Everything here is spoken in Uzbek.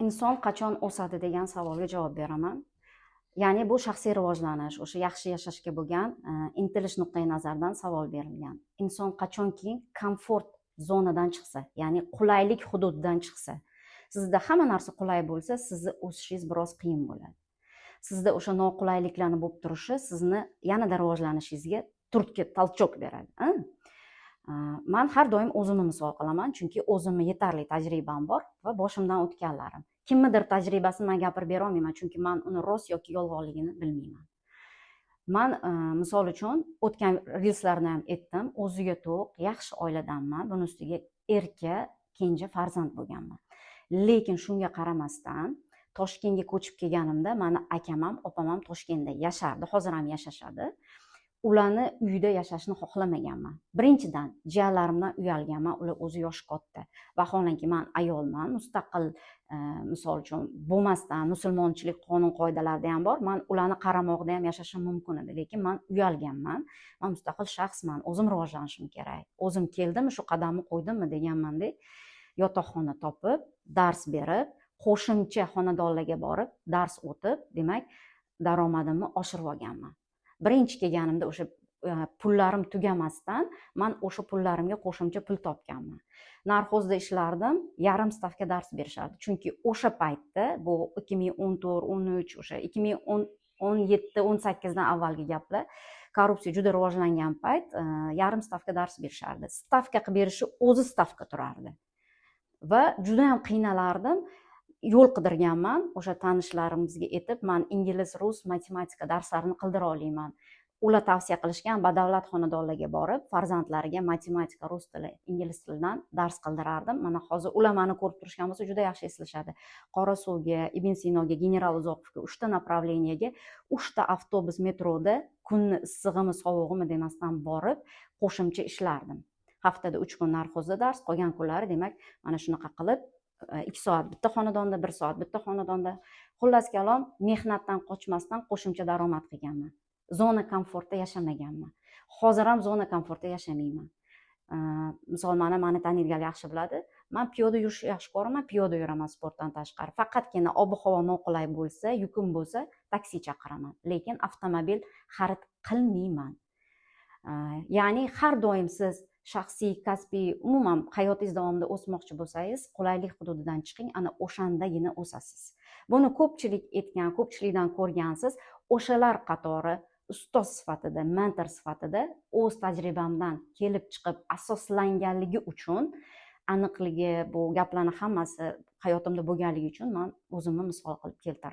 Inson qachon o'sadi degan savolga javob beraman. Ya'ni bu shaxsiy rivojlanish, o'sha yaxshi yashashga bo'lgan intilish nuqtai nazaridan savol berilgan. Inson qachonki komfort zonadan chiqsa, ya'ni qulaylik hududidan chiqsa, sizda hamma narsa qulay bo'lsa, sizni o'sishingiz biroz qiyin bo'ladi. Sizda o'sha noqulayliklarni bo'lib turishi sizni yanada rivojlanishingizga turtki, толчок beradi. Man har doim o'zimni misol qilaman, chunki o'zimni yetarli tajribam bor va boshimdan o'tganlarim. Kimnidir tajribasini man gapirib bera olmayman, chunki man uni rost yoki yolg'onligini bilmayman. Man misol uchun o'tgan reelslarda ham aytdim, o'ziga to'q, yaxshi oiladanman, buni ustiga erka, kenja farzand bo'lganman. Lekin shunga qaramasdan Toshkentga ko'chib kelganimda mani akam ham, opam ham Toshkentda yashardi, hozir ham yashashadi. Ularni uyida yashashni xohlamaganman. Birinchidan, jiyanlarimdan uyalganman, ular o'zi yoshi katta. Vaholanki man ayolman, mustaqil, misol uchun bo'lmasdan musulmonchilik qonun qoidalarida ham bor, man ularni qaramog'ida ham yashashim mumkin edi, lekin man uyalganman. Man mustaqil shaxsman, o'zim rivojlanishim kerak. O'zim keldimmi, shu qadamni qo'ydimmi deganmanda, yotoqxona topib, dars berib, qo'shimcha xonadonlarga borib, dars o'tib, demak, daromadimni oshirib olganman. Birinchi kelganimda o'sha pullarim tugamasdan man o'sha pullarimga qo'shimcha pul topganman. Narxozda ishlardim, yarim stavka dars berishardi. Chunki o'sha paytda, bu 2014, 13, o'sha 2017, 18dan avvalgi gaplar, korrupsiya juda rivojlangan payt, yarim stavka dars berishardi. Stavka qilib berishi o'zi stavka turardi. Va juda ham qiynalardim. Yo'l qidirganman, o'sha tanishlarimizga aytib, man ingliz, rus, matematika darslarini qildira olmayman. Ular tavsiya qilishgan, badavlat xonadonlarga borib, farzandlariga matematika, rus tili, ingliz tilidan dars qildirardim. Mana hozir ular meni ko'rib turishgan bo'lsa, juda yaxshi eslashadi. Qorasuvga, Ibn Sinoga, General Uzoqovga 3 ta направлениеga, 3 ta avtobus metroda kunni issig'imi, sovug'imi demasdan borib, qo'shimcha ishlardim. Haftada 3 kun narxozda dars, qolgan kunlari demak, mana shunaqa qilib 2 soat bitta xonadonda, 1 soat bitta xonadonda. Xullas kalom, mehnatdan qochmasdan qo'shimcha daromad qilganman. Zona komfortda yashamaganman. Hozir ham zona komfortda yashamayman. Misol mani taniydiganlar yaxshi biladi. Man piyoda yurishni yaxshi ko'raman, piyoda yuraman sportdan tashqari. Faqatgina ob-havo noqulay bo'lsa, yukim bo'lsa, taksi chaqiraman. Lekin avtomobil xarid qilmayman. Ya'ni har doim siz shaxsiy, kasbiy, umuman hayotingiz davomida o'smoqchi bo'lsangiz, qulaylik hududidan chiqing, ana o'shandagina o'sasiz. Buni ko'pchilik aytgan, ko'pchilikdan ko'rgansiz, o'shalar qatori ustoz sifatida, mentor sifatida o'z tajribamdan kelib chiqib asoslanganligi uchun, aniqligi, bu gaplarni hammasi hayotimda bo'lganligi uchun men o'zimni misol qilib keltirdim.